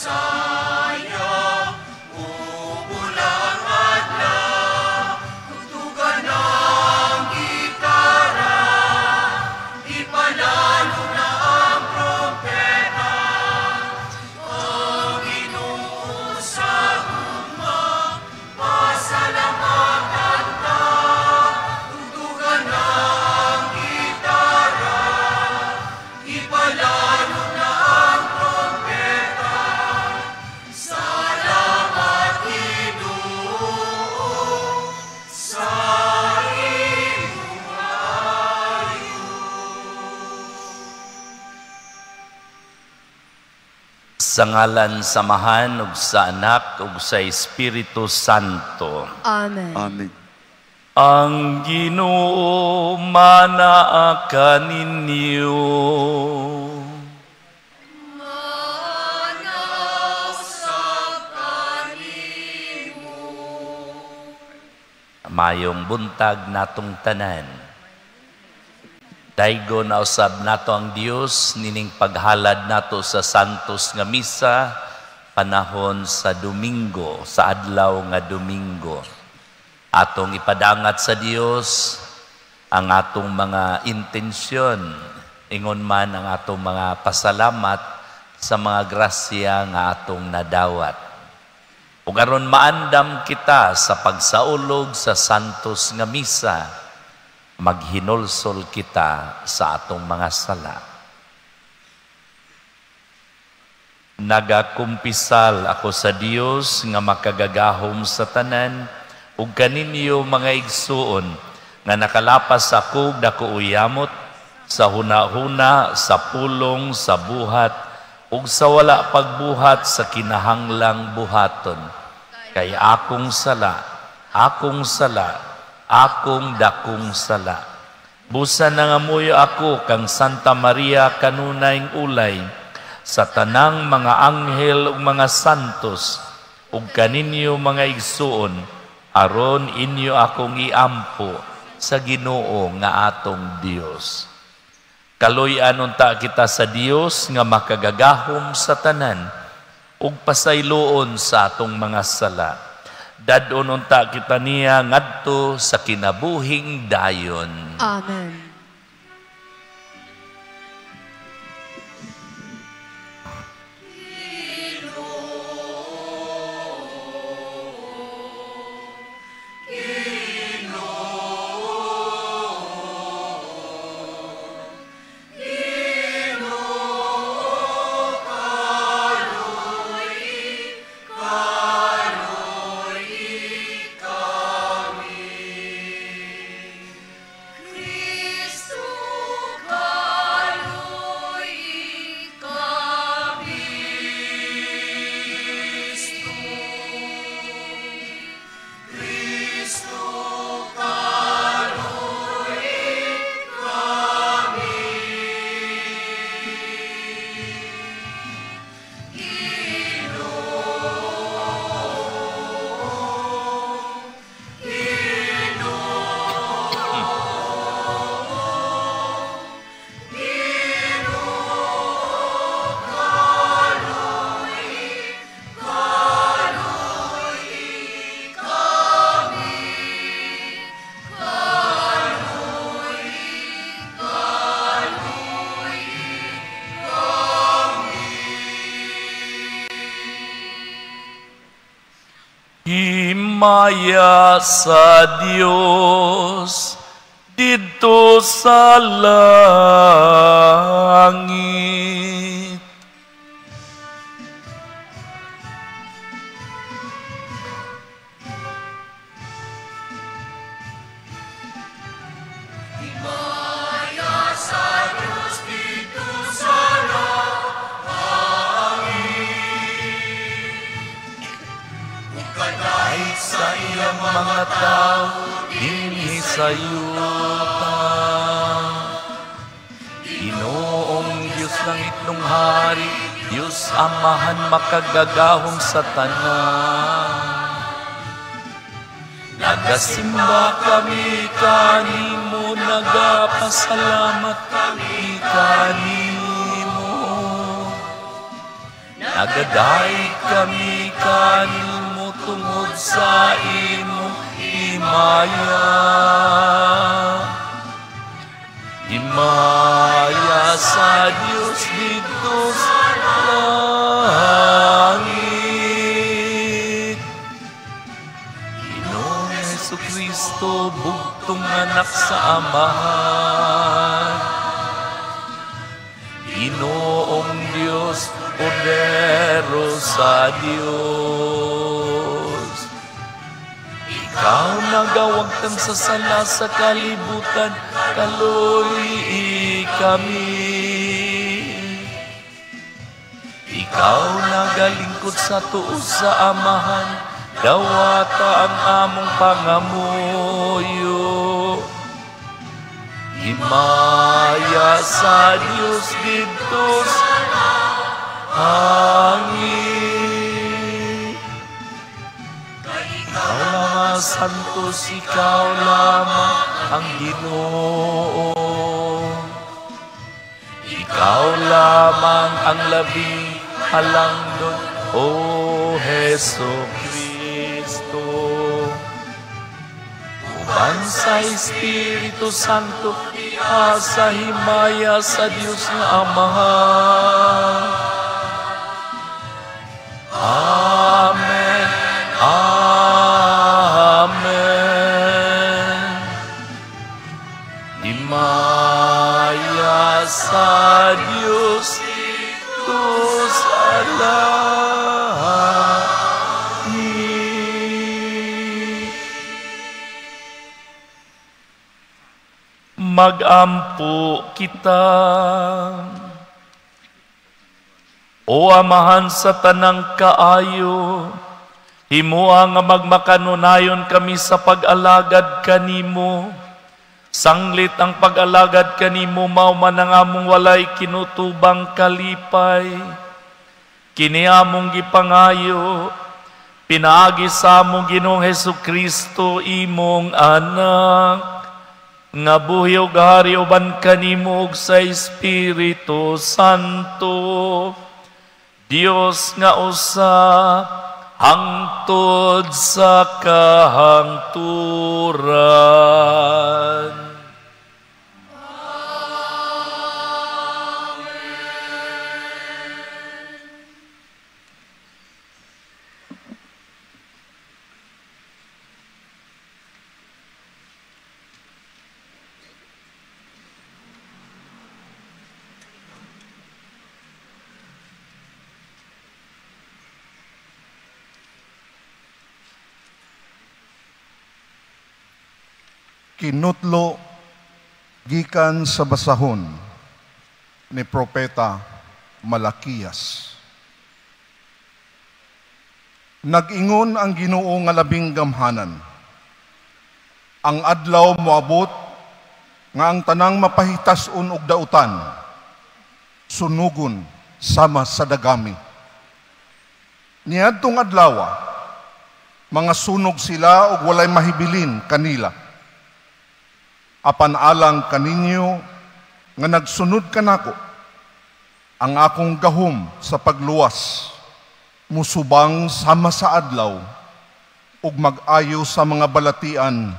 Bisaya, ubula ang adlaw, tugtugan ang gitara, ipalalo na ang trompeta. Ang Ginoo sa gugma, pasalamatan ta, tugtugan ang gitara, ipalalo na ang trompeta. Salamat, Ginoo, sa imong kaayo. Sa ngalan sa Amahan ug sa Anak ug sa Espiritu Santo. Amen. Amen. Ang Ginoo manaa kaninyo. Manaw kanimo. Mayong buntag natong tanan. Daygo na usab nato ang Dios nining paghalad nato sa Santos nga Misa panahon sa Domingo, sa adlaw nga Domingo. Atong ipadangat sa Dios ang atong mga intensyon, ingon man ang atong mga pasalamat sa mga grasya nga atong nadawat. Ug aron maandam kita sa pagsaulog sa Santos nga Misa, maghinulsol kita sa atong mga sala. Nagakumpisal ako sa Dios nga makagagahom sa tanan ug kaninyo mga igsuon nga nakalapas ako dako uyamot sa huna-huna, sa pulong, sa buhat ug sa wala pagbuhat sa kinahanglang buhaton. Kay akong sala, akong sala, akong dakong sala. Busa nangamuyo ako kang Santa Maria kanunayng ulay sa tanang mga anghel ug mga santos ug kaninyo mga igsuon, aron inyo akong iampo sa Ginoo nga atong Dios. Kaluy-an unta kita sa Dios nga makagagahom sa tanan ug pasayloon sa atong mga sala. Dad-on unta kita niya ngadto sa kinabuhing dayon. Amen. Kristo kaloy kami. Kristo kaloy kami. Himaya sa Dios didto sa langit. Himaya sa Diyos dito sa langit. Ug kadait Sa iyang mga tao dinhi sa yuta. Ginoong Diyos langit nung hari, Diyos Amahan makagagahom sa tanan. Nagasimba kami kanimo, nagapasalamat kami kanimo. Nagadaig kami kanimo tungod sa imong himaya. Himaya sa Dios didto sa langit. Ginoong Hesukristo, bugtong anak sa Amahan. Ginoong Dios, Kordero sa Dios. Ikaw nagawagtang sa sala sa kalibutan, kaloy kami. Ikaw nagalingkod sa tuo sa Amahan, dawata ang among pangamuyo. Himaya sa Dios didto sa langit. Ikaw lamang Santos, ikaw lamang ang Ginoo. Ikaw lamang ang labing halangdon, O Hesu Kristo. Uban sa Espiritu Santo, sa himaya sa Dios nga Amahan. Amen. Amen. Himaya sa Dios didto sa langit. Magampo kita. O Amahan sa tanang kaayo, himua nga magmakanunayon kami sa pag-alagad kanimo. Sanglit ang pag-alagad kanimo mao man ang among walay kinutubang kalipay. Kini among gipangayo, pinaagi sa among Ginoong Hesukristo, imong anak, nga buhi ug hari uban kanimo ug sa Espiritu Santo, Dios nga usa hangtod sa kahangturan. Amen. Kinutlo gikan sa basahon ni Propeta Malakias. Nag-ingon ang Ginoo nga labing gamhanan. Ang adlaw moabot nga ang tanang mapahitas-on og dautan, sunugon sama sa dagami. Niadtong adlaw, mga sunog sila og walay mahibilin kanila. Apan alang kaninyo nga nagsunod kanako, ang akong gahom sa pagluwas musubang sama sa adlaw ug mag-ayo sa mga balatian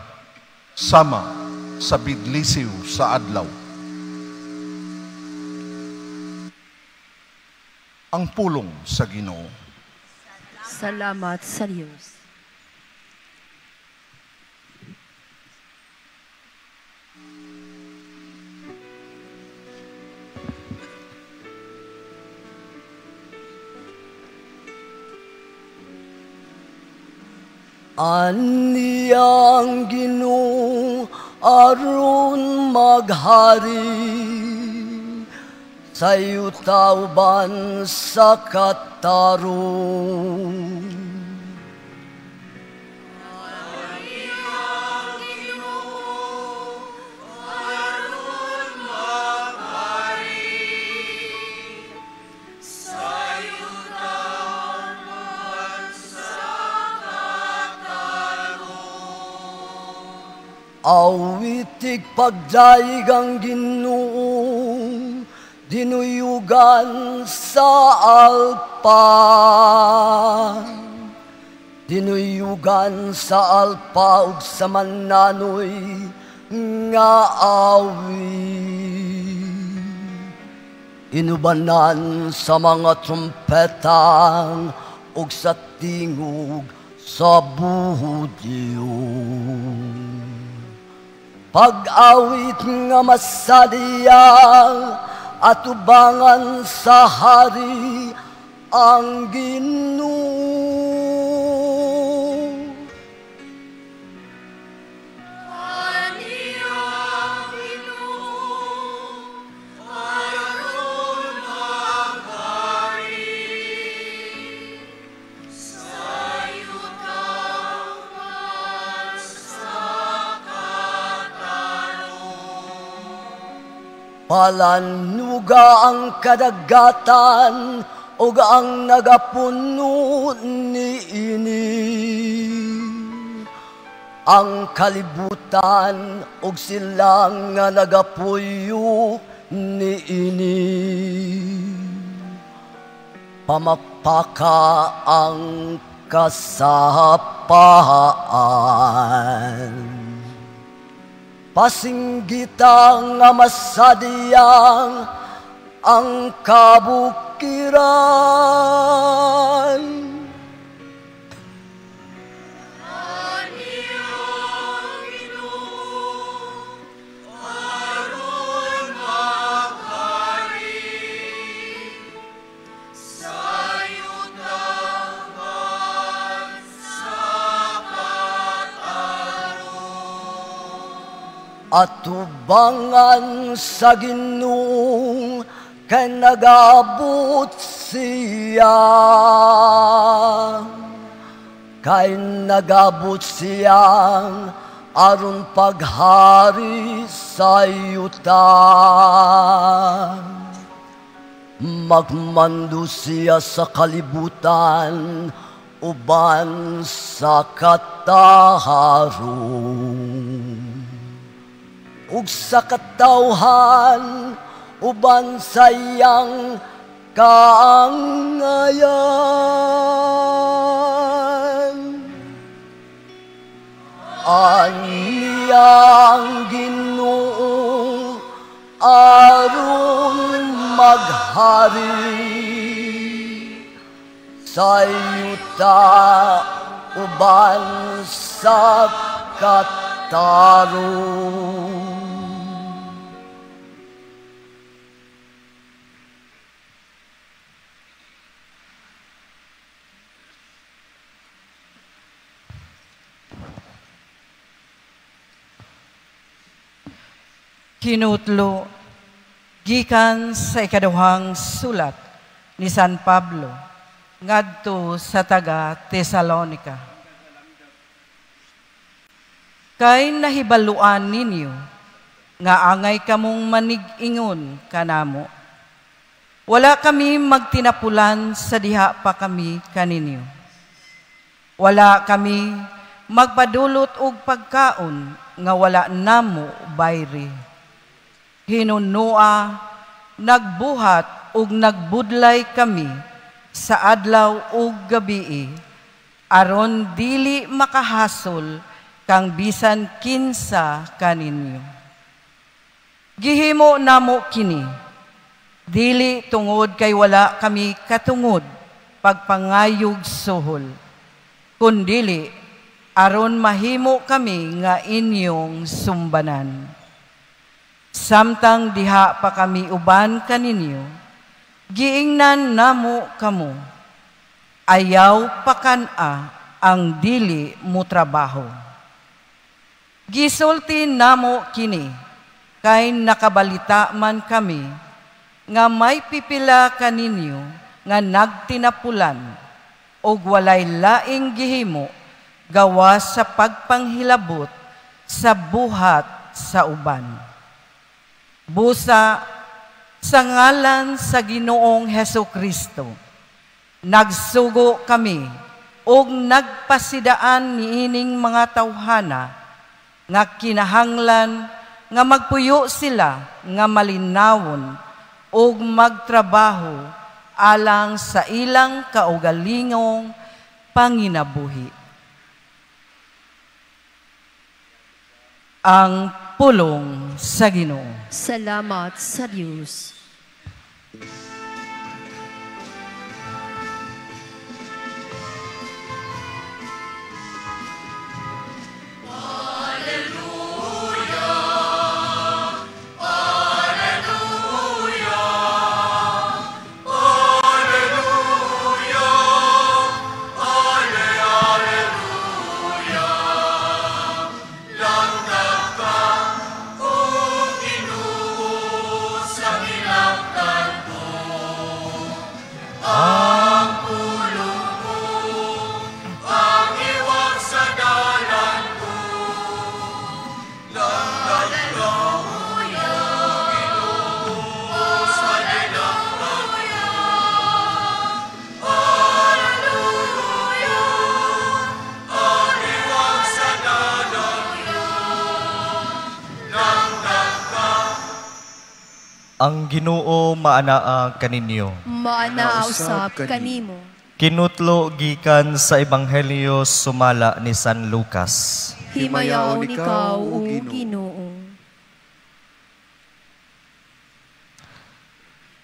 sama sa bidlisiw sa adlaw. Ang pulong sa Ginoo. Salamat sa Dios. Aniyang Ginoo aron maghari, sayo tauban sa katarong. Aniyang Ginoo aron maghari, sayo tauban sa katarong. Awitig pagdaig ang Ginoo, Dinuyugan sa alpa, dinuyugan sa alpa ug sa mananoy nga awi. Inubanan sa mga trumpetang ug sa tingog sa budyo. Pag-awit nga masadiyang atubangan sa hari ang Ginoo. Palanuga ang kadagatan ug ang nagapuno niini. Ang kalibutan ug sila nga nagapuyo niini. Pamapaka ang kasapaan. Pasinggita nga masadiyang ang kabukiran. Atubangan sa Ginoo kay nagabot siya, kay nagabot siya aron paghari sa yuta. Magmando siya sa kalibutan uban sa kataharong ug sa katawhan uban sa iyang kaangayan. Aniyang Ginoo aron maghari sa yuta uban sa katarong. Kinutlo gikan sa ikaduhang sulat ni San Pablo ngadto sa taga Tesalonika. Kay nahibaluan ninyo nga angay kamong manig-ingon kanamo. Wala kami magtinapulan sa diha pa kami kaninyo. Wala kami magpadulot og pagkaon nga wala namo bayri. Hinunua, nagbuhat ug nagbudlay kami sa adlaw ug gabii, aron dili makahasol kang bisan kinsa kaninyo. Gihimo namo kini, dili tungod kay wala kami katungod pagpangayog suhol, kundili aron mahimo kami nga inyong sumbanan. Samtang diha pa kami uban kaninyo, giingnan namo kamo, ayaw pakan-a ang dili mo trabaho. Gisulti namo kini, kay nakabalita man kami, nga may pipila kaninyo nga nagtinapulan, og walay laing gihimo, gawas sa pagpanghilabot sa buhat sa uban. Busa sa ngalan sa Ginoong Heso Kristo, nagsugo kami og nagpasidaan niining mga tawhana nga kinahanglan nga magpuyo sila nga malinawon ug magtrabaho alang sa ilang kaugalingong panginabuhi. Ang pulong sa Ginoo. Salamat sa Dios. Ang Ginoo maanaa kaninyo. Maanaa usab kanimo. Kinutlo gikan sa Ebanghelyo sumala ni San Lucas. Himayaon ikaw, o Ginoo.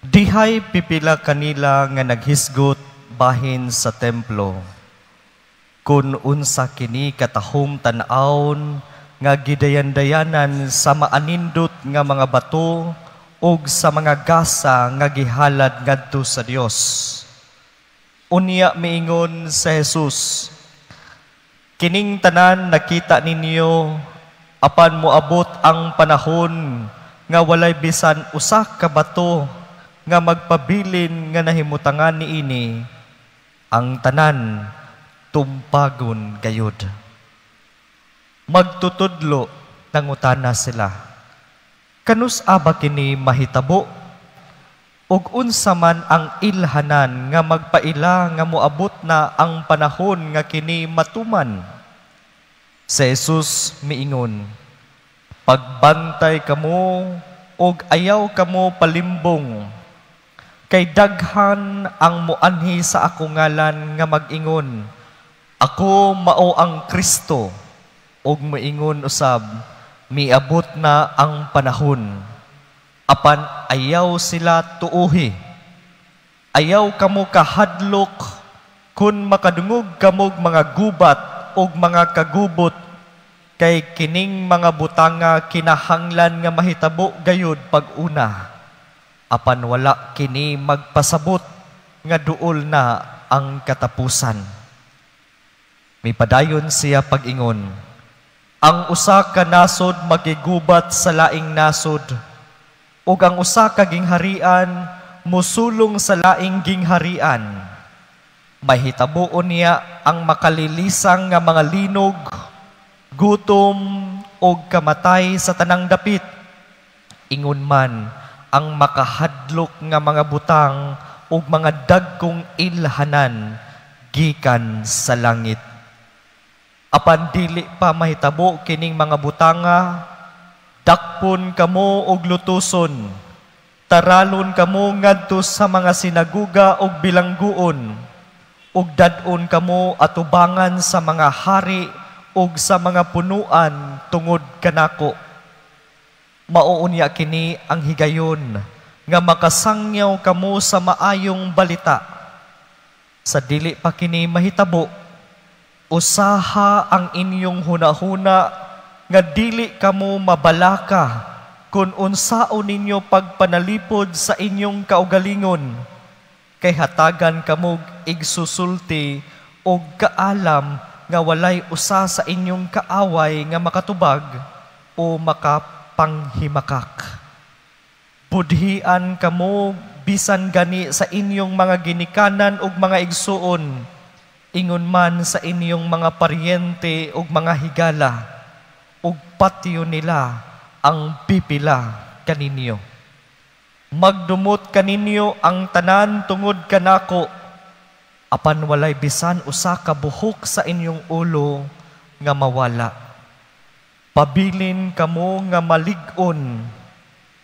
Dihay pipila kanila nga naghisgot bahin sa templo. Kun unsa kini katahom tan-awon nga gidayan-dayanan sa maanindot nga mga bato ug sa mga gasa nga gihalad ngadto sa Dios. Unya miingon sa Jesus, kining tanan nakita ninyo, apan moabot ang panahon nga walay bisan usa ka bato nga magpabilin nga nahimutangan niini, ang tanan tumpagon gayud. Magtutudlo nangutana sila, kanus aba kini mahitabo? Ug unsa man ang ilhanan nga magpaila nga moabot na ang panahon nga kini matuman? Sa Jesus miingon, pagbantay kamo ug ayaw kamo palimbong, kay daghan ang moanhi sa akong ngalan nga mag-ingon, ako mao ang Kristo, ug moingon usab, miabot na ang panahon. Apan ayaw sila tuuhi. Ayaw kamo kahadlok kun makadungog kamog mga gubat ug mga kagubot, kay kining mga butanga kinahanglan nga mahitabo gayud pag-una. Apan wala kini magpasabot nga duol na ang katapusan. Mipadayon siya pag-ingon, ang usa ka nasod magigubat sa laing nasod, ug ang usa ka gingharian musulong sa laing gingharian. Mahitabuon niya ang makalilisang nga mga linog, gutom ug kamatay sa tanang dapit. Ingon man ang makahadlok nga mga butang ug mga dagkong ilhanan gikan sa langit. Apan dili pa mahitabo kining mga butanga, dakpon kamo og lutuson, taralon kamo ngadto sa mga sinaguga og bilangguon, ug dad-on kamo atubangan sa mga hari ug sa mga punuan tungod kanako. Mauunya kini ang higayon nga makasangyaw kamo sa maayong balita. Sa dili pa kini mahitabo, usaha ang inyong hunahuna nga dili kamo mabalaka kun unsaon ninyo pagpanalipod sa inyong kaugalingon, kay hatagan kamog igsusulti og kaalam nga walay usa sa inyong kaaway nga makatubag o makapanghimakak. Budhian kamo bisan gani sa inyong mga ginikanan ug mga igsuon, ingon man sa inyong mga paryente ug mga higala, ug patyo nila ang pipila kaninyo. Magdumot kaninyo ang tanan tungod kanako, apan walay bisan usa ka buhok sa inyong ulo nga mawala. Pabilin kamo nga malig-on,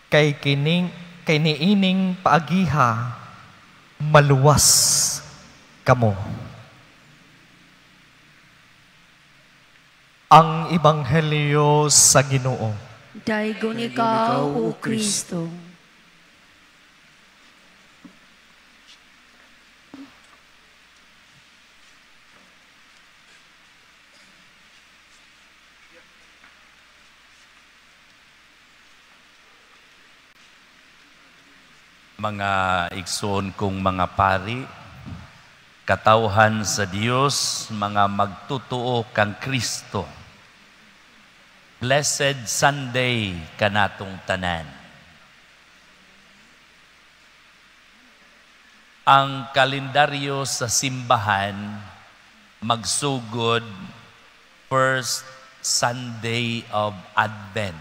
kay Kay niining paagiha maluwas kamo. Ang Ebanghelyo sa Ginoo. Daygon ikaw, O Kristo. Mga igsoon kong mga pari, katawhan sa Dios, mga magtutuo kang Kristo. Blessed Sunday kanatong tanan. Ang kalendaryo sa simbahan magsugod first Sunday of Advent,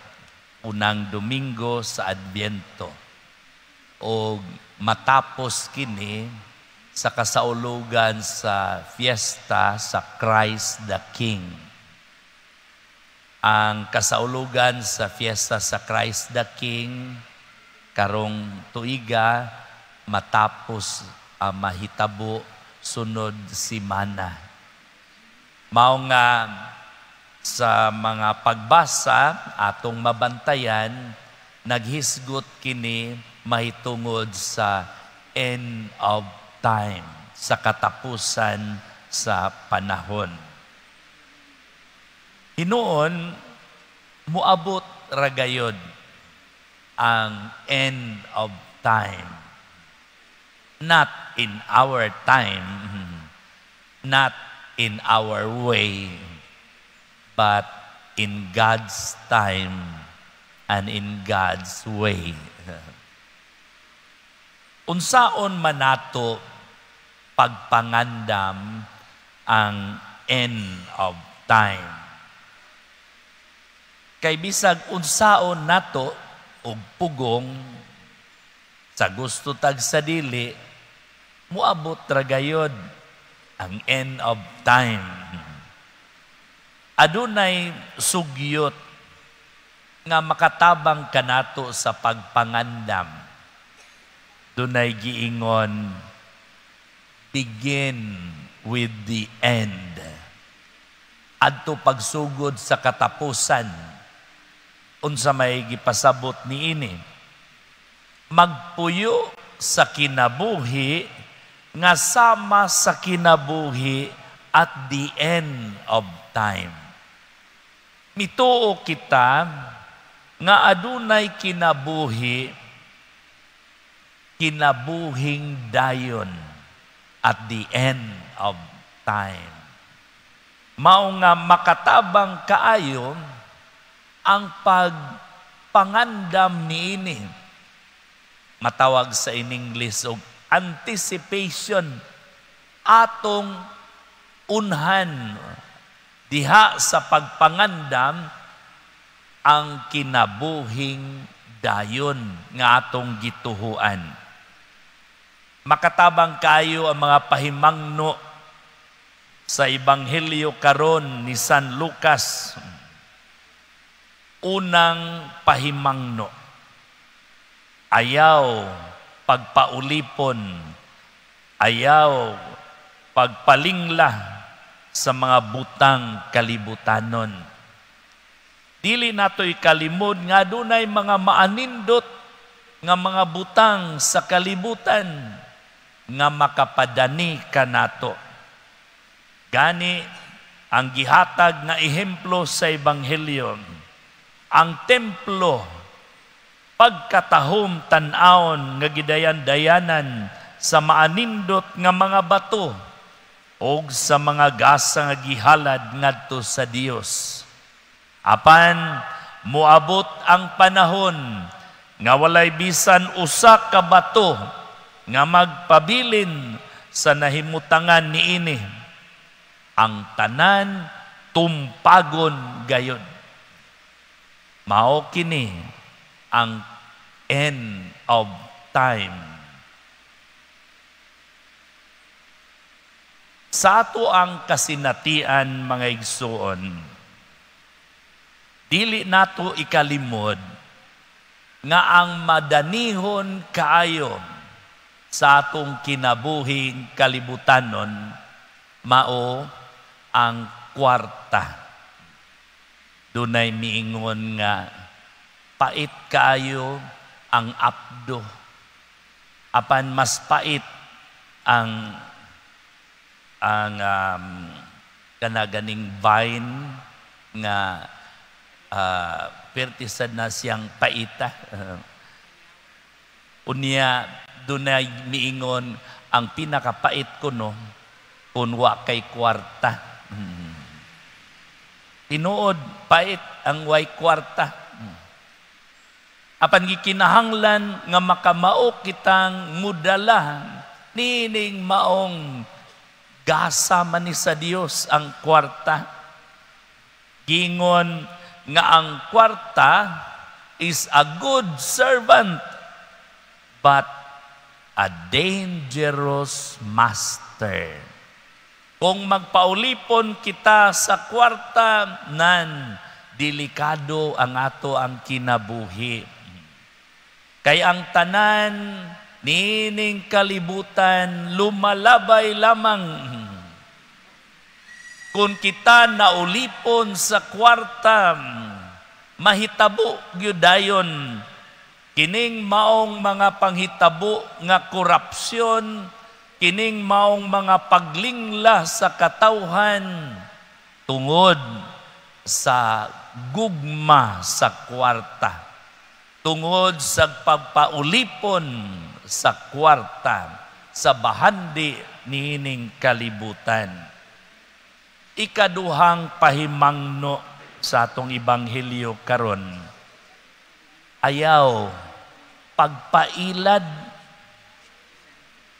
unang Domingo sa Adbyento. O matapos kini sa kasaulugan sa fiesta sa Christ the King. Ang kasaulugan sa fiesta sa Christ the King karong tuiga matapos mahitabo sunod simana. Mao nga sa mga pagbasa atong mabantayan, naghisgot kini mahitungod sa end of time, sa katapusan sa panahon. Hinuon, muabot ra gayod ang end of time. Not in our time, not in our way, but in God's time and in God's way. Unsaon man nato pagpangandam ang end of time? Kay bisag unsaon nato og pugong sa gusto tag sa dili, muabot ra gayod ang end of time. Adunay sugyot nga makatabang kanato sa pagpangandam. Dunay giingon, begin with the end. Adto pagsugod sa katapusan, unsa may gipasabot niini? Magpuyo sa kinabuhi nga sama sa kinabuhi at the end of time. Mituo kita nga adunay kinabuhi, kinabuhing dayon at the end of time. Mao nga makatabang kaayo ang pagpangandam niini. Matawag sa in English og anticipation, atong unhan diha sa pagpangandam ang kinabuhing dayon nga atong gituhuan. Makatabang kayo ang mga pahimangno sa Ebanghelyo karon ni San Lucas. Unang pahimangno, ayaw pagpaulipon, ayaw pagpalingla sa mga butang kalibutanon. Dili nato'y kalimod nga dunay mga maanindot nga mga butang sa kalibutan nga makapadani kanato. Gani ang gihatag nga ehemplo sa Ebanghelyo, ang templo pagkatahom tan-awon nga gidayan-dayanan sa maanindot nga mga bato og sa mga gasa nga gihalad ngadto sa Dios. Apan moabot ang panahon nga walay bisan usa ka bato nga magpabilin sa nahimutangan niini. Ang tanan tumpagon gayon. Mao kini ang end of time. Sa ato ang kasinatian, mga igsuon, dili nato ikalimod Nga ang madanihon kaayo sa atong kinabuhing kalibutanon mao ang kwarta. Dunay miingon nga pait kaayo ang apdo, apan mas pait ang kana ganing vine nga perti sad na siyang paita. Unya dunay miingon, ang pinakapait kuno kung wa kay kwarta. Tinuod, pait ang way kwarta. Apan gikinahanglan nga makamao kitang mudala nining maong gasa man ni sa Dios ang kwarta. Gingon nga ang kwarta is a good servant but a dangerous master. Kung magpaulipon kita sa kwarta, nan delikado ang ato ang kinabuhi. Kay ang tanan nining kalibutan lumalabay lamang. Kung kita naulipon sa kwarta, mahitabo gyud dayon kining maong mga panghitabo nga korupsyon, kining maong mga paglingla sa katawhan tungod sa gugma sa kwarta, tungod sa pagpaulipon sa kwarta, sa bahandi niining kalibutan. Ikaduhang pahimangno sa atong ebanghelyo karon, ayaw pagpailad.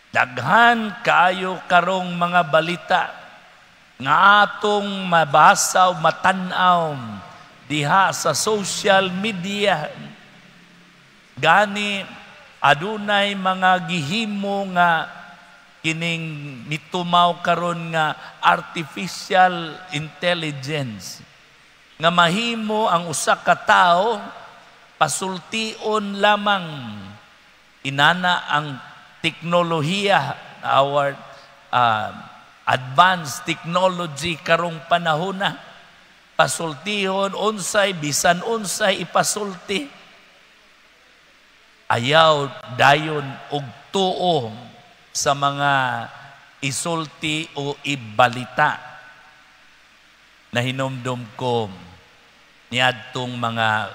Daghan kaayo karong mga balita nga atong mabasa o matan-aw diha sa social media. Gani adunay mga gihimo nga kining mitumaw karon nga artificial intelligence nga mahimo ang usa ka tawo, pasultion lamang inana ang teknolohiya, our advanced technology karong panahon na, pasultihon unsay, bisan unsay ipasulti. Ayaw dayon og tuo sa mga isulti o ibalita. Nahinomdom ko niadtong mga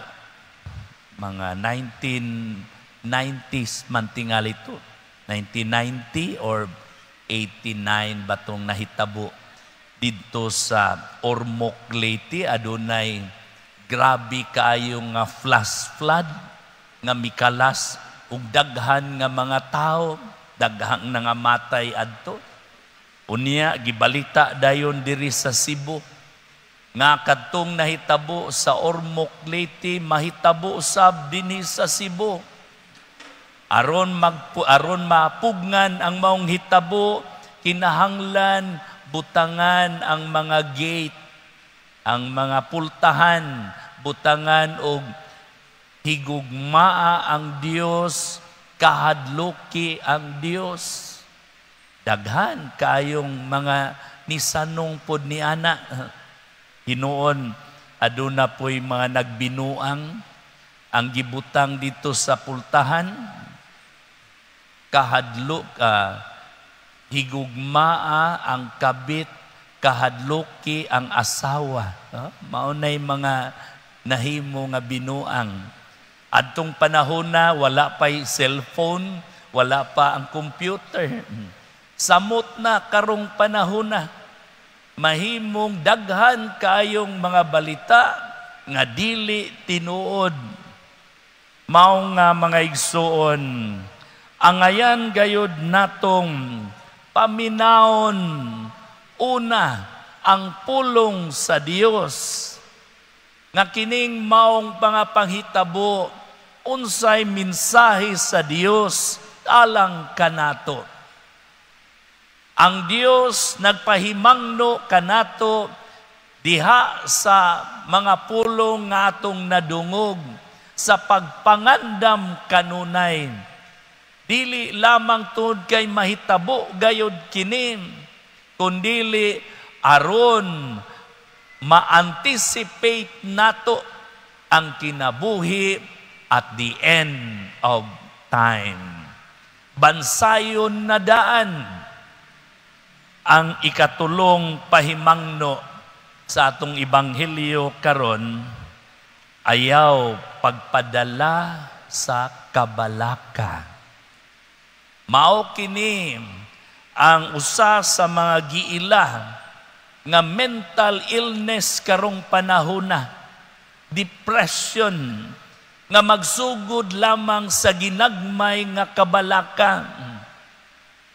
1990s man tingali to, 1990 or 89 batong nahitabo didto sa Ormoc, Leyte, adunay grabe kaayo nga flash flood nga mikalas ug daghan nga mga tawo, daghang nangamatay adto. Unya gibalita dayon diri sa Cebu nga kadtong nahitabo sa Ormoc, Leyte, mahitabo sab dinhi sa Cebu. Aron mapugngan ang maong hitabo, kinahanglan butangan ang mga gate, ang mga pultahan, butangan og higugmaa ang Dios, kahadluki ang Dios. Daghan kaayong mga nisanong pod ni ana. Hinuon aduna po'y mga nagbinuang ang gibutang dito sa pultahan, kahadlok, higugmaa ang kabit, kahadloki ang asawa. Mao nay mga nahimo nga binuang. Adtong panahon na wala pa'y cellphone, wala pa ang computer. Samot na karong panahon na mahimong daghan kaayong mga balita nga dili tinuod. Mao nga, mga igsuon, angayan gayud natong paminawon una ang pulong sa Dios nga kining maong mga panghitabo, unsay mensahe sa Dios alang kanato. Ang Dios nagpahimangno kanato diha sa mga pulong nga atong nadungog sa sa pagpangandam kanunay. Dili lamang tungod kay mahitabo gayod kini, kundili aron ma-anticipate nato ang kinabuhi at the end of time. Bansayon na daan ang ikatulong pahimangno sa atong ebanghelyo karon, ayaw pagpadala sa kabalaka. Mao kini ang usa sa mga giila nga mental illness karong panahona, depression, nga magsugod lamang sa ginagmay nga kabalaka,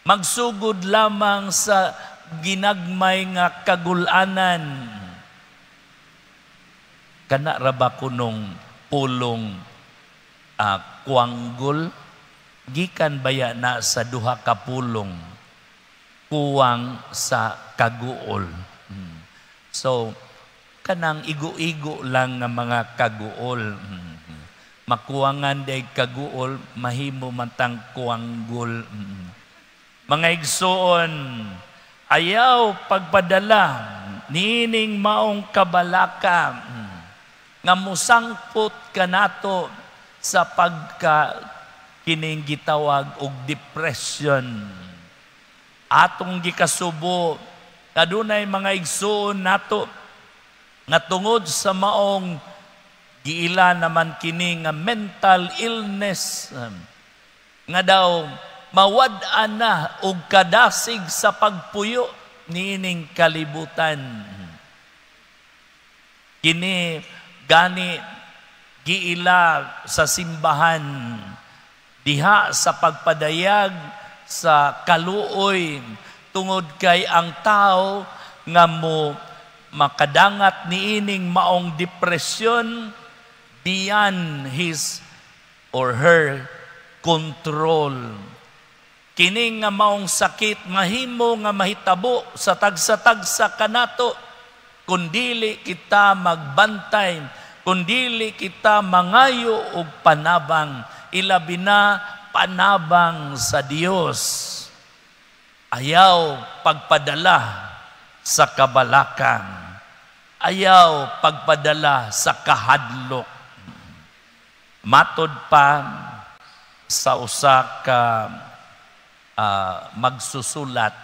magsugod lamang sa ginagmay nga kagulanan. Kana ra ba kunong pulong kuanggol? Gikan baya na sa duha ka pulong, kuwang sa kaguol. So kanang igo-igo lang nga mga kaguol. Makuwangan day kaguol, mahimo man tang kuanggol. Mga igsoon, ayaw pagpadala niining maong kabalaka nga musangpot kanato sa pagka kining gitawag og depression. Atong gikasubo, kadunay mga igsoon nato nga tungod sa maong giila naman kini nga mental illness, nga daw mawad-an na og kadasig sa pagpuyo niining kalibutan. Kini gani giila sa simbahan diha sa pagpadayag sa kaluoy tungod kay ang tao nga mo makadangat niining maong depression beyond his or her control. Kini nga maong sakit mahimo nga mahitabo sa tagsa-tagsa kanato kun dili kita magbantay, kun dili kita mangayo og panabang, ilabi na panabang sa Dios. Ayaw pagpadala sa kabalakan. Ayaw pagpadala sa kahadlok. Matod pa sa usa ka magsusulat,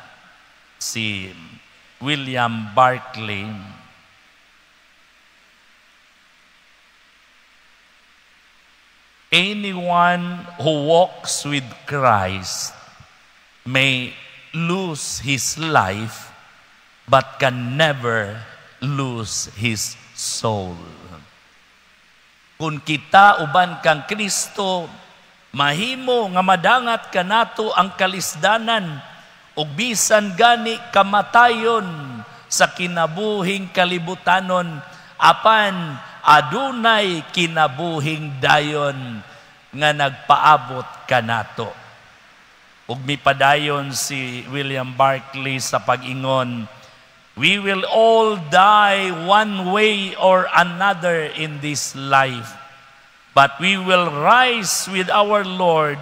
si William Barclay, anyone who walks with Christ may lose his life but can never lose his soul. Kung kita uban kang Kristo, mahimo nga madangat kanato ang kalisdanan ug bisan gani kamatayon sa kinabuhing kalibutanon, apan adunay kinabuhing dayon nga nagpaabot kanato. Ug mipadayon si William Barclay sa pag-ingon, we will all die one way or another in this life, but we will rise with our Lord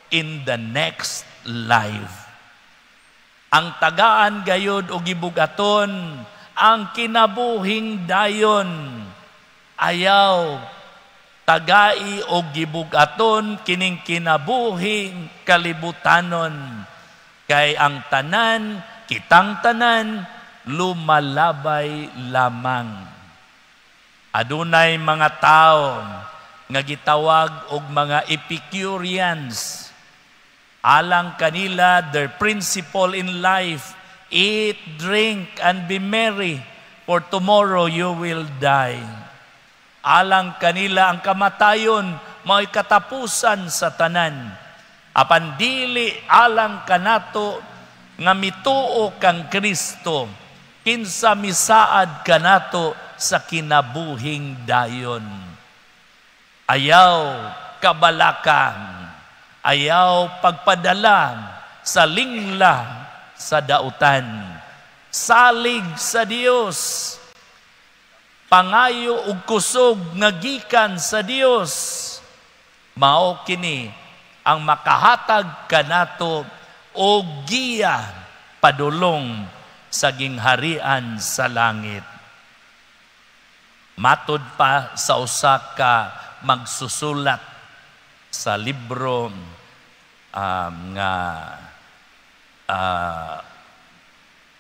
in the next life. Ang tagaan gayod og gibugaton ang kinabuhing dayon. Ayaw tagai og gibugaton kining kinabuhing kalibutanon, kay ang tanan, kitang tanan, lumalabay lamang. Adunay mga tao nga gitawag og mga Epicureans. Alang kanila, their principle in life, eat, drink, and be merry, for tomorrow you will die. Alang kanila ang kamatayon mao'y katapusan sa tanan. Apan dili alang kanato nga mituo kang Kristo, kinsa misaad kanato sa kinabuhing dayon. Ayaw kabalakan, ayaw pagpadala sa lingla sa dautan. Salig sa Dios. Pangayo og kusog nga gikan sa Dios. Mao kini ang makahatag kanato og giya padulong sa gingharian sa langit. Matod pa sa usa ka magsusulat sa libro nga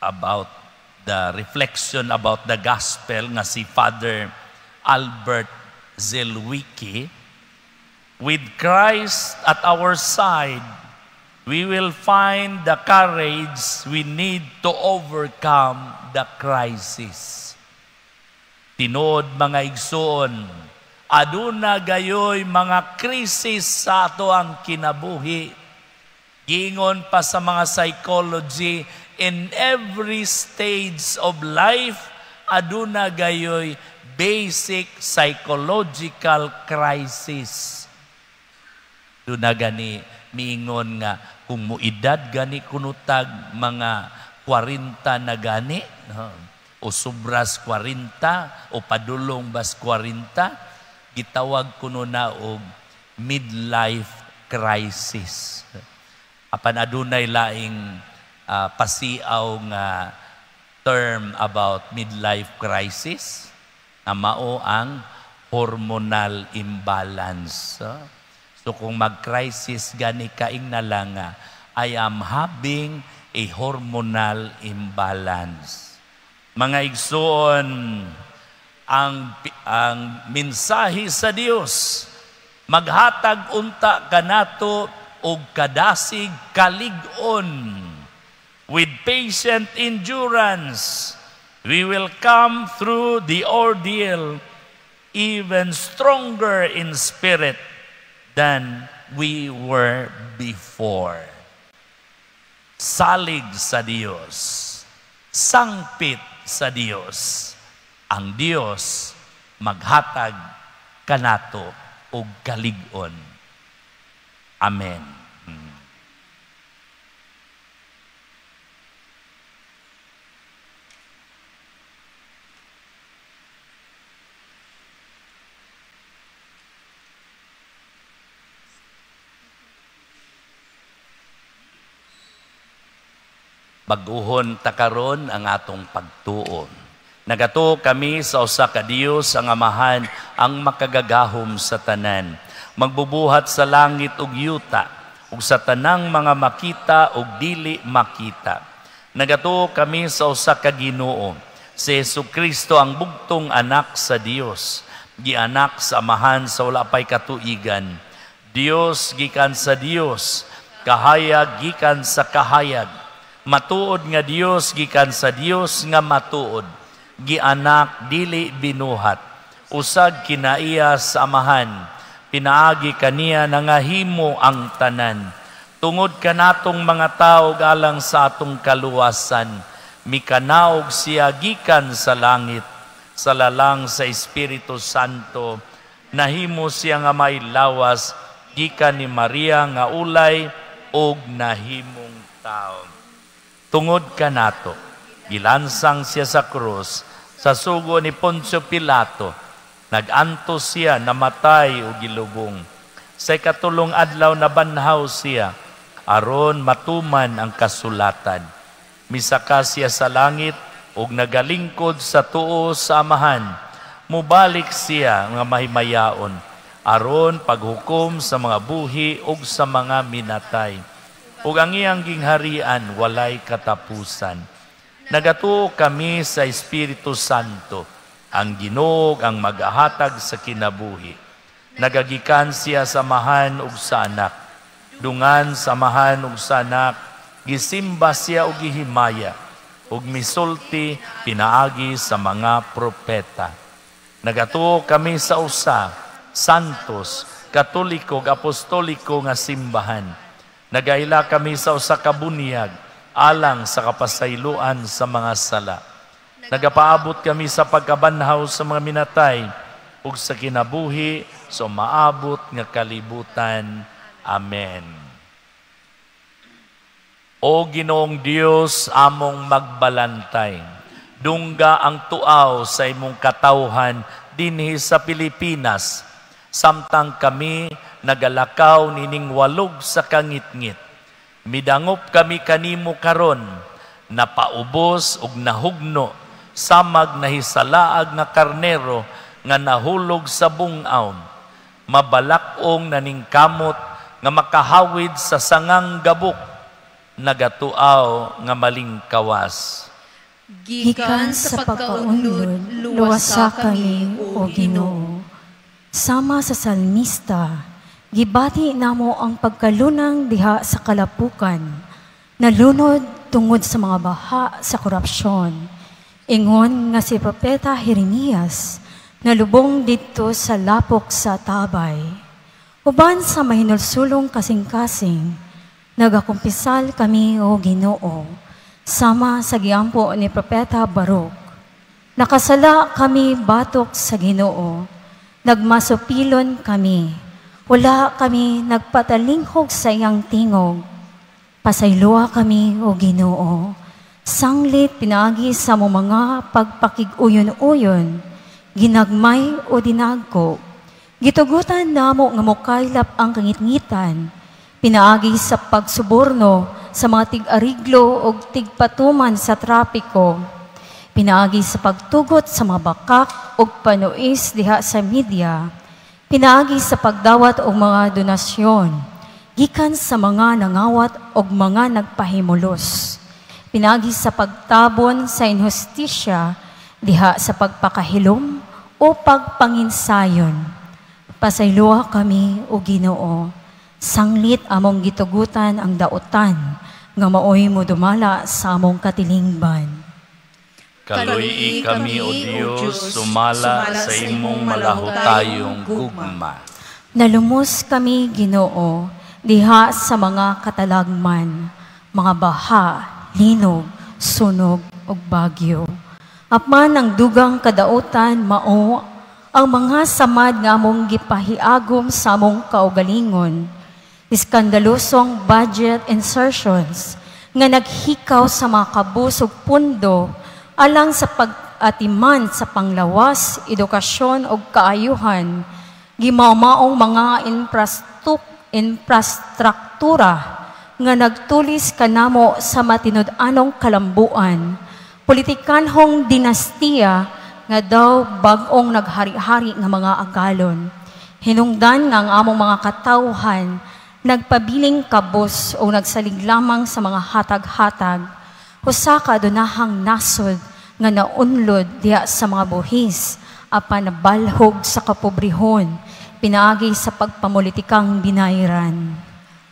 about the reflection about the gospel nga si Father Albert Zelwicki, with Christ at our side, we will find the courage we need to overcome the crisis. Tinuod, mga igsoon, aduna gayoy mga krisis sa ato ang kinabuhi. Giingon pa sa mga psychology, in every stage of life, aduna gayoy basic psychological crisis. Duna gani miingon nga kung muidad gani kunutag mga 40 na gani, no? O sobras 40 o padulong bas 40, gitawag kuno na og midlife crisis. Apan adunay laing pasiaw nga term about midlife crisis nga mao ang hormonal imbalance. So kung mag-crisis gani kaing na lang nga, I am having a hormonal imbalance. Mga igsoon, ang mensahe sa Dios maghatag unta kanato og kadasig kalig-on. With patient endurance, we will come through the ordeal even stronger in spirit than we were before. Salig sa Dios, sangpit sa Dios, ang Dios maghatag kanato og kalig-on. Amen. Baguhon ta karon ang atong pagtuon. Nagatuo kami sa usa ka Dios, ang Amahan, ang makagagahom sa tanan, magbubuhat sa langit ug yuta, ug sa tanang mga makita ug dili makita. Nagatuo kami sa usa ka Ginoo, si Jesucristo, ang bugtong anak sa Dios, gianak sa Amahan sa wala pay katuigan. Dios gikan sa Dios, kahayag gikan sa kahayag, matuod nga Dios gikan sa Dios nga matuod, gianak dili binuhat, usag kinaiya sa Amahan, pinaagi kaniya nangahimo ang tanan. Tungod kanatong mga tawo alang sa atong kaluwasan, mikanaog siya gikan sa langit, sa lalang sa Espiritu Santo, nahimo siya nga may lawas gikan ni Maria nga ulay og nahimong tawo. Tungod kanato, gilansang siya sa krus, sa sugo ni Poncio Pilato, nagantos siya, namatay o gilubong. Sa ikatulong adlaw nabanhaw siya, aron matuman ang kasulatan. Misaka siya sa langit ug nagalingkod sa tuo sa Amahan. Mubalik siya nga mahimayaon, aron paghukom sa mga buhi ug sa mga minatay. Ug ang iyang gingharian walay katapusan. Nagatuo kami sa Espiritu Santo, ang Ginoo ang magahatag sa kinabuhi. Nagagikan siya sa Amahan ug sa Anak. Dungan sa Amahan ug sa Anak, gisimba siya ug gihimaya, ug misulti pinaagi sa mga propeta. Nagatuo kami sa usa, santos, katoliko ug apostoliko nga simbahan. Nagaila kami sa usa ka bunyag, alang sa kapasayloan sa mga sala. Nagapaabot kami sa pagkabanhaw sa mga minatay, ug sa kinabuhi sa maabot nga kalibutan. Amen. O Ginoong Dios, among magbalantay, Dungga ang tuaw sa imong katawhan dinhi sa Pilipinas, samtang kami nagalakaw nining walog sa kangitngit. Midangop kami kanimo karon, napaubos ug nahugno, samag nahisalaag nga karnero nga nahulog sa bungaw. Mabalak-ong naningkamot nga makahawid sa sangang gabok, nagatuaw nga malingkawas. Gikan sa pagkaunlod, luwasa kami, O Ginoo. Sama sa salmista, gibati namo ang pagkalunang diha sa kalapukan, nalunod tungod sa mga baha sa korupsyon. Ingon nga si Propeta Jeremias, nalubong didto sa lapok sa tabay. Uban sa mahinulsulong kasing-kasing, nagakumpisal kami, O Ginoo, sama sa giampo ni Propeta Baruch. Nakasala kami batok sa Ginoo, nagmasupilon kami, wala kami nagpatalinghog sa iyang tingog. Pasayloa kami, O Ginoo, sanglit pinaagi sa mo mga pagpakig-uyon-uyon, ginagmay o dinagko. Gitugutan namo nga mokaylap ang kangitngitan, pinaagi sa pagsuborno sa mga tig-ariglo o tigpatuman sa trapiko, pinaagi sa pagtugot sa mga bakak o panuis diha sa media, pinaagi sa pagdawat og mga donasyon, gikan sa mga nangawat og mga nagpahimulos, pinaagi sa pagtabon sa inhustisya diha sa pagpakahilom o pagpanginsayon. Pasayloa kami, O Ginoo, sanglit among gitugutan ang dautan nga maoy mo dumala sa among katilingban. Kaluy-i kami, O Dios, sumala sa imong malahutayong gugma. Nalumos kami, Ginoo, diha sa mga katalagman, mga baha, linog, sunog ug bagyo. Apan ang dugang kadautan mao ang mga samad nga among gipahiagom sa among kaugalingon, iskandalosong budget insertions nga naghikaw sa mga kabus ug pundo alang sa pag-atiman sa panglawas, edukasyon ug kaayuhan, gimaumaong mga infrastruktura nga nagtulis kanamo sa matinud-anong kalambuan, politikanhong dinastiya nga daw bag-ong naghari-hari nga mga agalon. Hinungdan nga ang among mga katawhan nagpabiling kabos o nagsalig lamang sa mga hatag-hatag, usa ka adunahang nasod nga naunlod diha sa mga buhis, apan nabalhog sa kapobrehon, pinaagi sa pagpamulitikang binayran.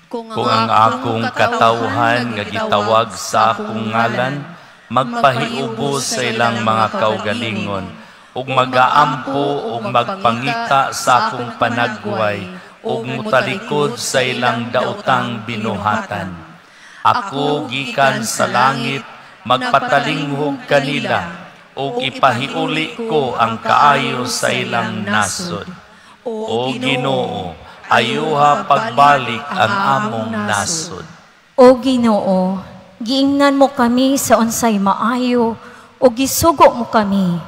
Kung ang akong katawhan nga gitawag sa akong ngalan, magpahiubos sa ilang mga kaugalingon, ug magaampo ug magpangita sa akong panagway, ug mutalikod sa ilang daotang binuhatan. Ako gikan sa langit, magpatalinghog kanila, ug ipahiuli ko ang kaayo sa ilang nasod. O Ginoo, ayuha pagbalik ang among nasod. O Ginoo, giingnan mo kami sa unsay maayo, o gisugo mo kami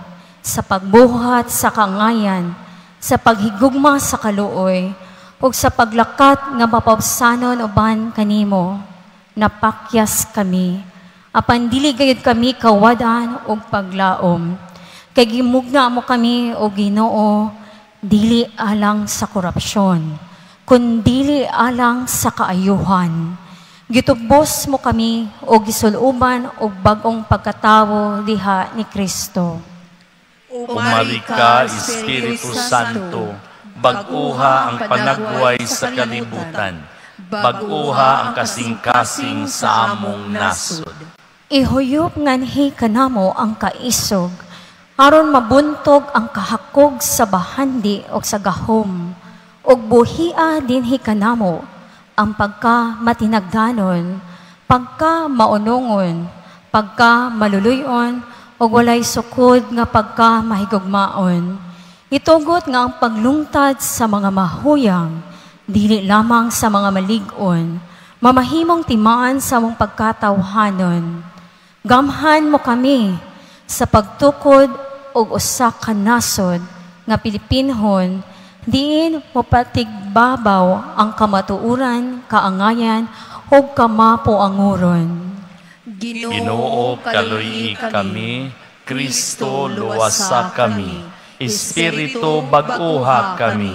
sa pagbuhat sa kangayan, sa paghigugma sa kaluoy, ug sa paglakat nga mapabsanon uban kanimo. Napakyas kami, apan dili gayud kami kawadan og paglaom. Kay gimugna mo kami, o Ginoo, dili alang sa korupsyon, kundili alang sa kaayuhan. Gitubos mo kami o gisuluban og bag-ong pagkatawo diha ni Kristo. Umali ka, Espiritu Santo, bag-uha ang panagway sa kalibutan, bag-uha ang kasing-kasing sa among nasod. Ihuyop nganhi kanamo ang kaisog, aron mabuntog ang kahakog sa bahandi o sa gahom, ug buhia dinhi kanamo ang pagka matinagdanon, pagka maunungon, pagka maluluyon, ug walay sukod nga pagka mahigugmaon. Itugot nga ang paglungtad sa mga mahuyang, dili lamang sa mga malig-on, mamahimong timaan sa mong pagkatawhanon. Gamhan mo kami, sa pagtukod og usa ka nasod nga Pilipinhon diin mopatigbabaw ang kamatuoran, kaangayan ug kamapuanguron. Ginoo, kaluy-i kami. Kristo, luwasa kami. Espiritu, bag-uha kami.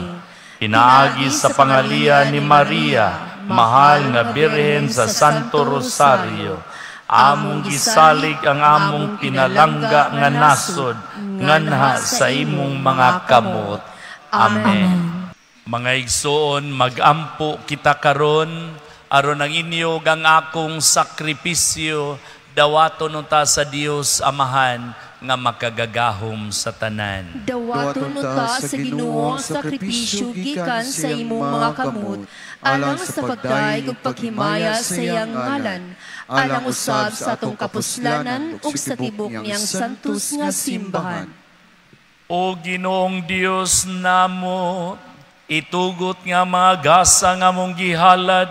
Pinaagi sa pangalian ni Maria, mahal nga Birhen sa Santo Rosario, among gisalig ang among pinalangga nga nasod nganha sa imong mga kamot. Amen. Mga igsoon, magampo kita karon aron ang inyo ug ang akong sakripisyo dawaton unta sa Dios Amahan nga makagagahom sa tanan. Dawaton unta sa Ginoo ang sakripisyo gikan sa imong mga kamot, alang sa pagdayeg ug paghimaya sa iyang ngalan, alang usab sa atong kapuslanan ug sa tibok niyang santos nga simbahan. O Ginoong Dios namo, itugot nga mga gasa nga among gihalad,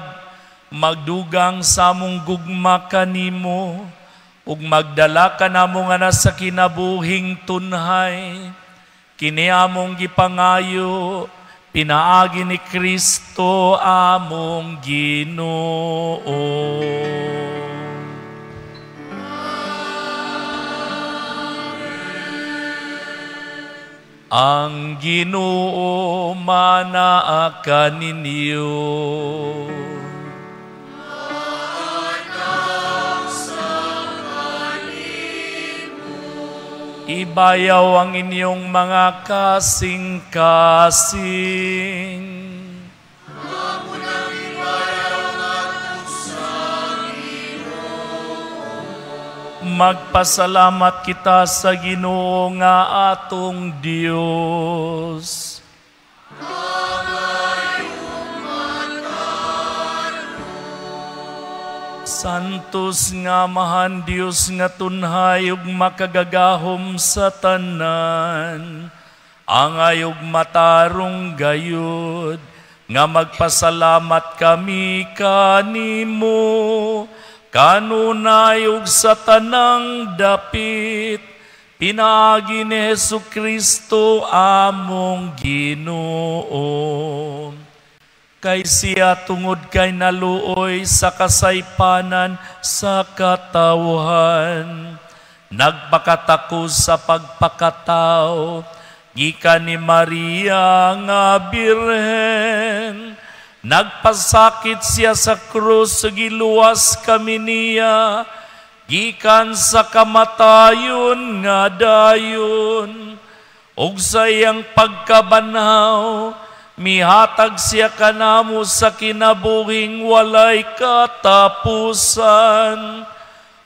magdugang sa among gugma kanimo, ug magdala kanamo nga nasa kinabuhing tunhay. Kini among gipangayo, pinaagi ni Kristo among Ginoo. Ang Ginoo manaa kaninyo. Ibayaw ang inyong mga kasing-kasing. Magpasalamat kita sa Ginoo nga atong Dios. Santos nga Amahan Dios nga tunhay ug makagagahom sa tanan, angay ug matarong gayud nga magpasalamat kami kanimo kanunay ug sa tanang dapit, pinaagi ni Hesukristo among Ginoo. Kay siya tungod kay naluoy sa kasaypanan sa katawhan, nagpakatako sa pagpakataw, gikan ni Maria nga Birhen. Nagpasakit siya sa krus, giluwas kami niya, gikan sa kamatayon nga dayon. Ug sa iyang pagkabanhaw, mihatag siya kanamo sa kinabuhing walay katapusan.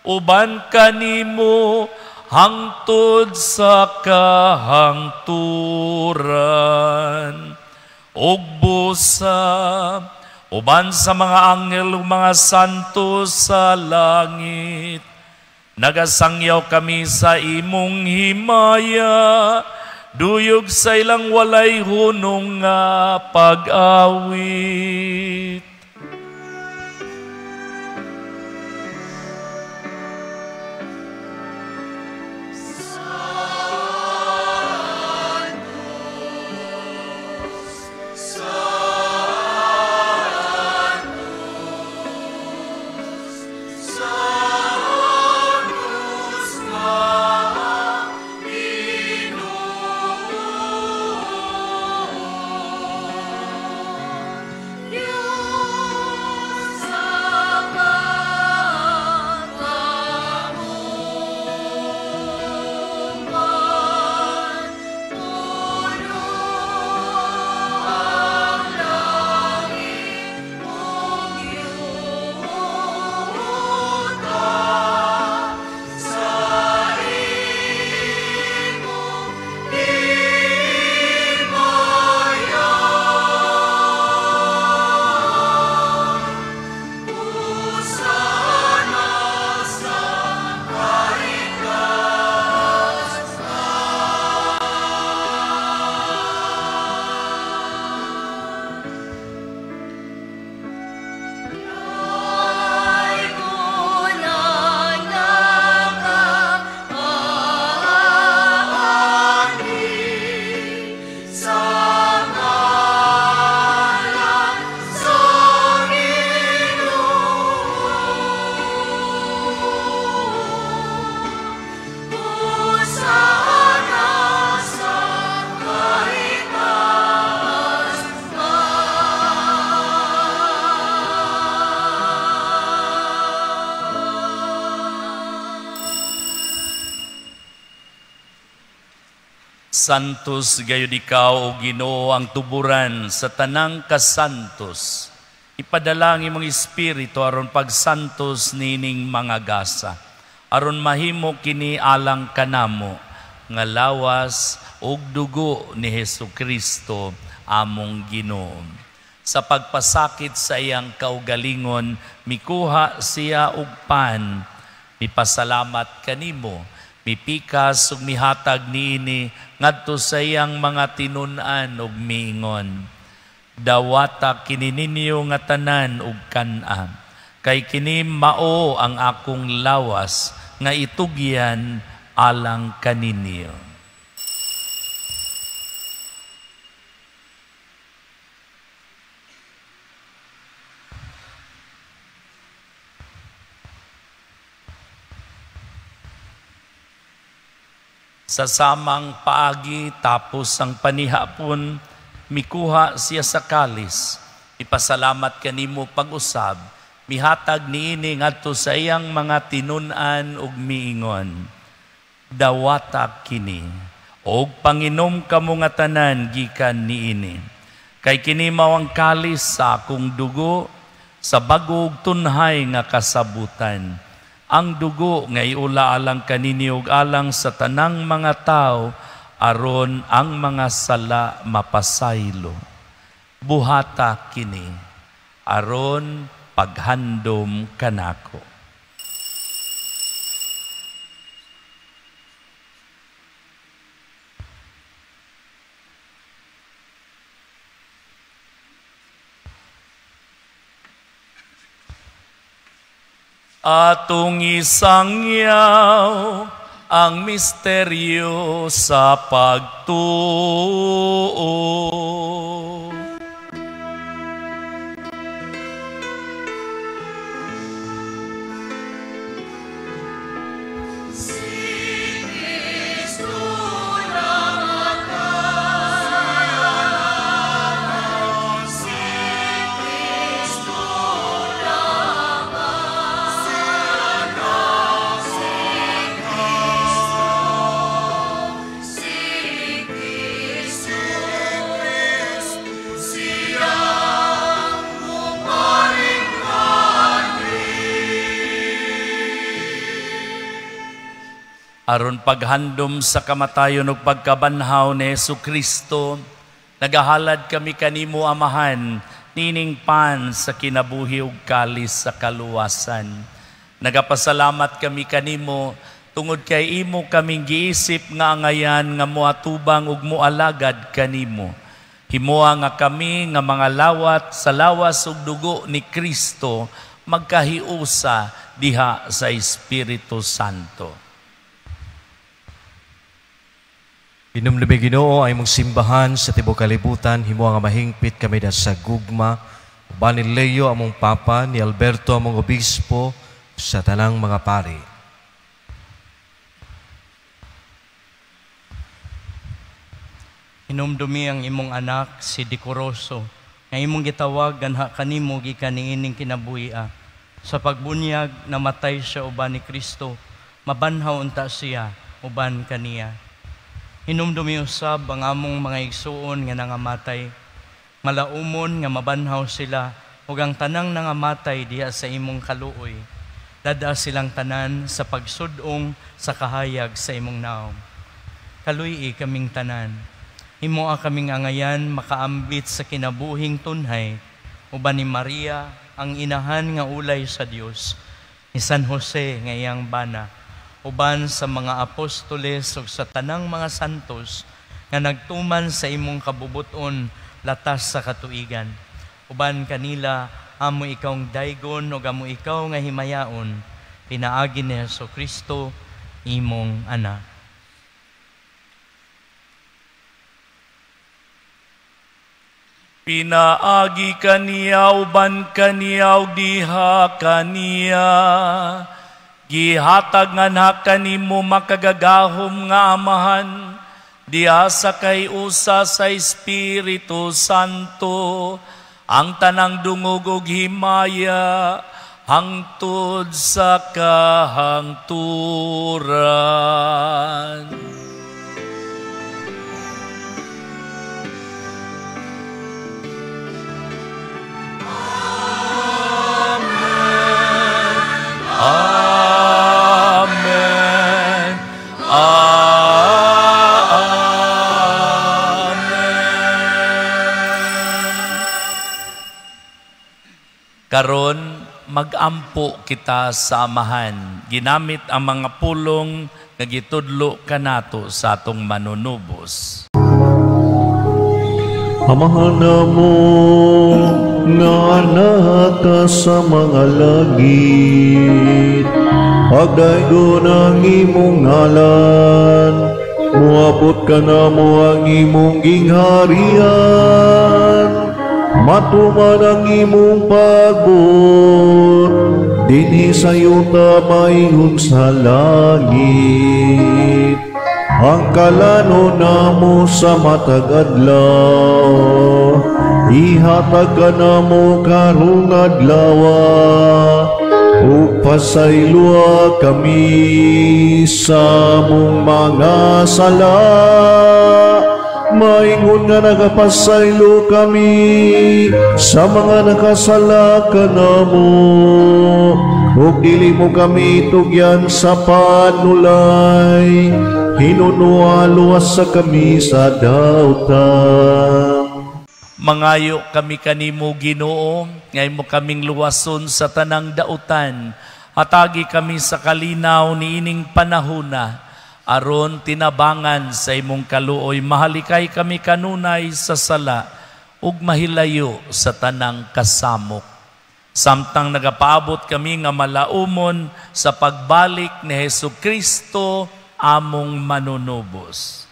Uban kanimo hangtod sa kahangturan. Ug busa uban sa mga anghel ug mga santo sa langit, nagasangyaw kami sa imong himaya, duyog sa ilang walay hunong nga pag-awit. Santo, Santos gayud ikaw, o Ginoo, ang tuburan sa tanang kasantos. Ipadala ang imong espiritu aron pagsantos nining mga gasa, aron mahimo kini alang kanamo nga lawas ug dugo ni Hesukristo among Ginoo. Sa pagpasakit sa iyang kaugalingon, mikuha siya og pan, mipasalamat kanimo, mipikas ug mihatag niini ngadto sa iyang mga tinun-an ug miingon, dawata kini ninyo nga tanan ug kan-a, kay kini mao ang akong lawas nga itugyan alang kaninyo. Sa samang paagi tapos ang panihapon, mikuha siya sa kalis. Ipasalamat kanimo pag-usab, mihatag niini ngadto sa iyang mga tinun-an ug miingon, dawata kini og panginom kamo nga tanan gikan niini, kay kini mao ang kalis sa akong dugo sa bag-o ug tunhay nga kasabutan. Ang dugo nga iula alang kaninyo ug alang sa tanang mga tao, aron ang mga sala mapasaylo. Buhata kini aron paghandom kanako. Atong isangyaw ang misteryo sa pagtuo. Aron paghandom sa kamatayon ug pagkabanhaw ni Hesukristo, nagahalad kami kanimo, Amahan, nining pan sa kinabuhi ug kalis sa kaluwasan. Nagapasalamat kami kanimo tungod kay imo kaming giisip nga angayan nga moatubang ug moalagad kanimo. Himoa nga kami nga mga lawat sa lawas ug dugo ni Kristo magkahiusa diha sa Espiritu Santo. Hinumdumi Ginoo ay mong simbahan sa tibuok kalibutan, himo nga mahingpit kami da sa gugma. Uban ni Leo among Papa, ni Alberto among Obispo, sa tanang mga pari. Hinumdumi ang imong anak si Decoroso, nga imong gitawag ganha kanimo gikan niining kinabuhia. Sa pagbunyag namatay siya uban ni Kristo, mabanhaw unta siya uban kaniya. Hinumdumi usab ang among mga igsuon nga nangamatay, malaumon nga mabanhaw sila ug ang tanang nangamatay diha sa imong kaluoy. Dada silang tanan sa pagsud-ong sa kahayag sa imong naong. Kaluy-i kaming tanan. Himoa kaming angayan makaambit sa kinabuhing tunhay uban ni Maria ang inahan nga ulay sa Dios, ni San Jose nga iyang bana, uban sa mga apostoles ug sa tanang mga santos nga nagtuman sa imong kabubuton latas sa katuigan. Uban kanila amo ikaw daygon ug amo ikaw nga himayaon, pinaagi ni Hesukristo imong anak. Pinaagi kaniya uban kaniya ug diha kaniya, gihatag nga kanimo makagagahom nga Amahan, diha sa kay-usa sa Espiritu Santo, ang tanang dungog ug himaya hangtod sa kahangturan. Karon magampo kita sa Amahan, ginamit ang mga pulong nga gitudlo kanato sa atong manunubos. Amahan namo nga naka sa mga langit, pagdaygon ang imong ngalan, muabot ka namo ang imong gingharian, matuman ang imong pagbuot, dinhi sa yuta maingon sa langit. Ang kalano namo sa matag adlaw, ihatag ka namo karong adlaw, ug pasayloa kami sa among mga sala, maingon nga nagapasaylo kami sa mga nakasala kanamo, ug dili mo kami tugyan sa panulay, hinunua luwas sa kami sa dautan. Mangayo kami kanimo, Ginoo, ngay mo kaming luwason sa tanang dautan. Hatagi kami sa kalinaw niining panahona, aron tinabangan sa imong kaluoy, mahalikay kami kanunay sa sala ug mahilayo sa tanang kasamok. Samtang nagapaabot kami nga malaumon sa pagbalik ni Hesus Kristo among manunubos.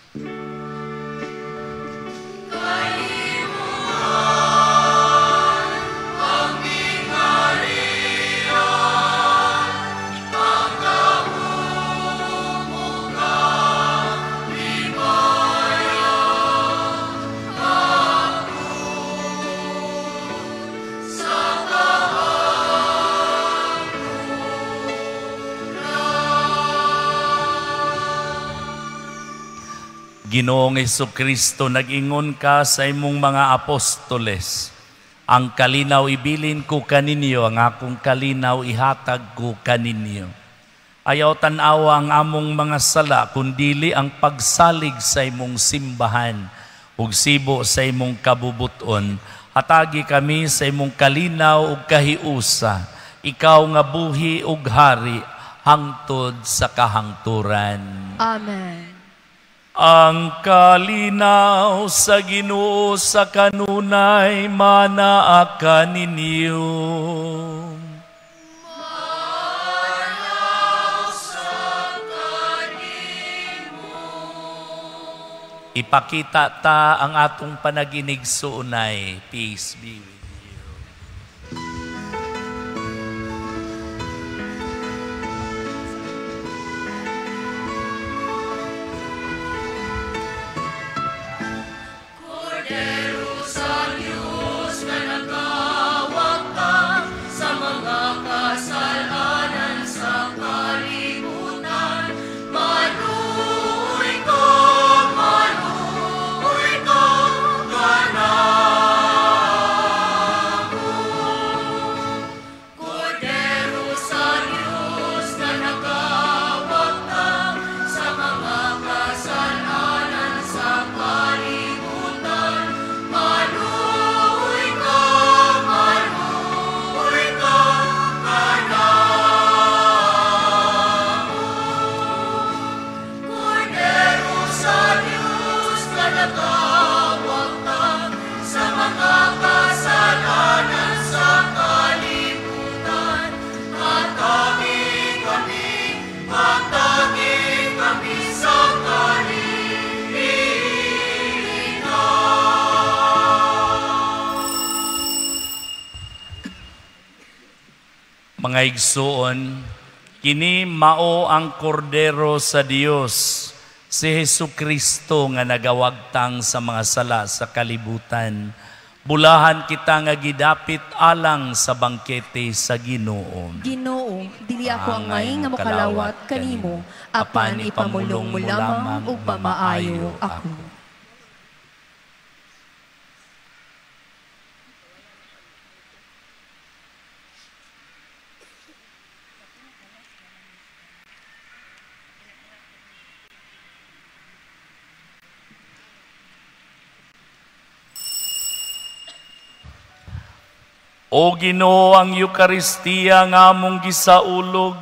Ginoong Hesukristo, nag-ingon ka sa imong mga apostoles, ang kalinaw ibilin ko kaninyo, ang akong kalinaw ihatag ko kaninyo. Ayaw tan-awa ang among mga sala, kundili ang pagsalig sa imong simbahan, ug sibo sa imong kabubuton. Hatagi kami sa imong kalinaw ug kahiusa, ikaw nga buhi ug hari, hangtod sa kahangturan. Amen. Ang kalinaw sa Ginoo sa kanunay manaa kaninyo. Manaw sa kanimo. Ipakita ta ang atong panaginig suunay. Peace be with you. Mga igsuon, kini mao ang kordero sa Dios, si Hesukristo nga nagawagtang sa mga sala sa kalibutan. Bulahan kita nga gidapit alang sa bangkete sa Ginoo. Ginoo, dili ako angay nga mokalawat kanimo, apan ipamulong mo lamang ug pamaayo ako. O Ginoo, ang Eukaristiya nga among gisaulog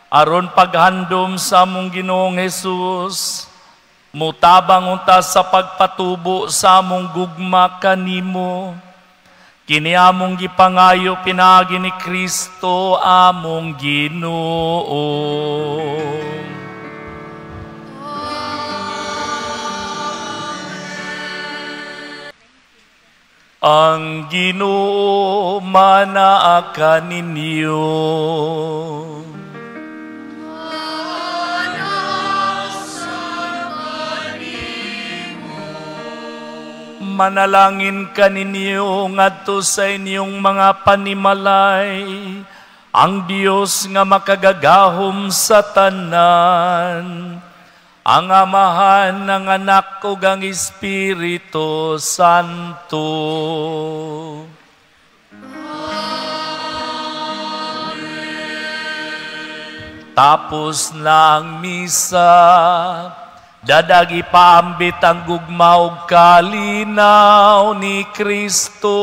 aron paghandom sa among Ginoong Hesus, mutabang unta sa pagpatubo sa among gugma kanimo. Kini among gipangayo pinaagi ni Kristo among Ginoo. Ang Ginoo manaa kaninyo. Manalangin kaninyo ngadto sa inyong mga panimalay, ang Dios nga makagagahom sa tanan, ang Amahan, ang Anak ug ang Espiritu Santo. Amen. Tapos na ang misa, dadag ipaambit ang gugma ug kalinaw ni Kristo.